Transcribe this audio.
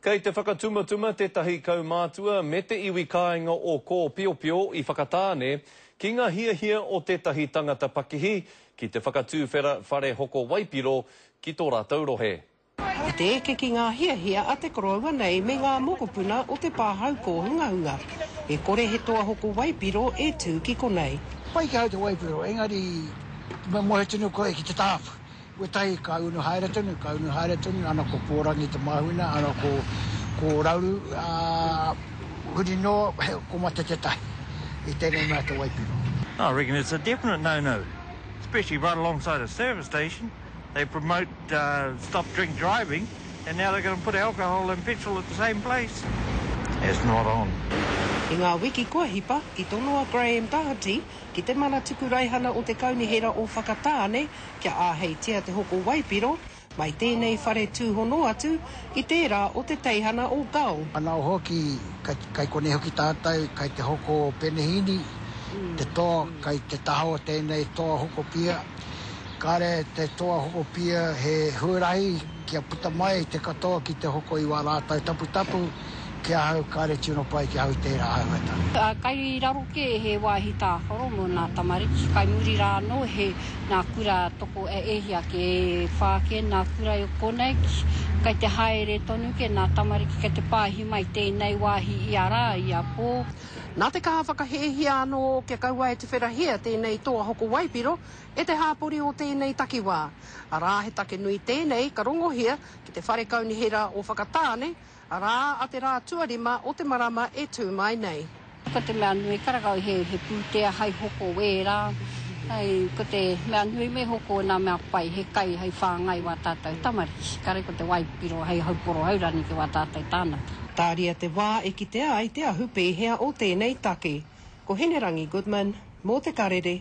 Kei te whakatumatuma tētahi kaumātua me te iwi kāinga o Kōpiopio i Whakatāne ki ngā hiahia o tētahi tangata pakihi ki te whakatūwhera whare hoko waipiro ki tō rātou rohe. I te eke ki ngā hiahia a te koroua nei me ngā mokopuna o te pāhau kōhungahunga, e kore he toa hoko waipiro e tū ki konei. Pai ki ahau te waipiro, engari me moe tonu koe ki te tāpu. Wētahi ka unu haere tonu, ka unu haere tonu, ana ko Pōrangi te māhuna, ana ko, ko Rauru, ā, huri noa, he, ko mate tētahi i tēnei mea te waipiro. I reckon it's a definite no-no, especially right alongside a service station. They promote stop drink driving and now they're going to put alcohol and petrol at the same place. It's not on. I ngā wiki kua hipa, i tono a Graham Doherty ki te mana tuku raihana o te Kaunihera o Whakatāne kia āheitia te hoko waipiro mai tēnei whare tūhono atu i tērā o te teihana o Gull. Anō hoki, kai konei hoki tātou, kai te hoko penehīni, te toa, kai te taha o tēnei toa hoko pia. Kāre te toa hoko pia he huarahi kia puta mai te katoa ki te hoko i wā rātou taputapu, Ki ahau, kāre tino pai ki ahau tērā āhuatanga. Kai raro kē he wāhi tākaro mō nā tamariki, kai muri rā anō he nā kura toko e hia kē, e whā kē nā kura i konei, kai te haere tonu kē nā tamariki kai te pāhi mai tēnei wāhi ia rā, ia pō. Nā te kaha whakahēhia anō kia kaua e tuwherahia tēnei toa hoko waipiro e te hāpori o tēnei takiwā, arā he take nui tēnei ka rongohia ki te Whare Kaunihera o Whakatāne, Arā, a te rā tuarima o te marama e tū mai nei. Ko te mea nui karakau he he pūtea hai hoko wērā, hai ko te mea nui me hoko nā mea pai he kai hai whāngai wā tātou tamariki, kare ko te waipiro hai hauporo haurani ki wā tātou tānata. Tāria te wā e kitea ai te ahu pēhea o tēnei take. Ko Hinerangi Goodman, mō Te Karere.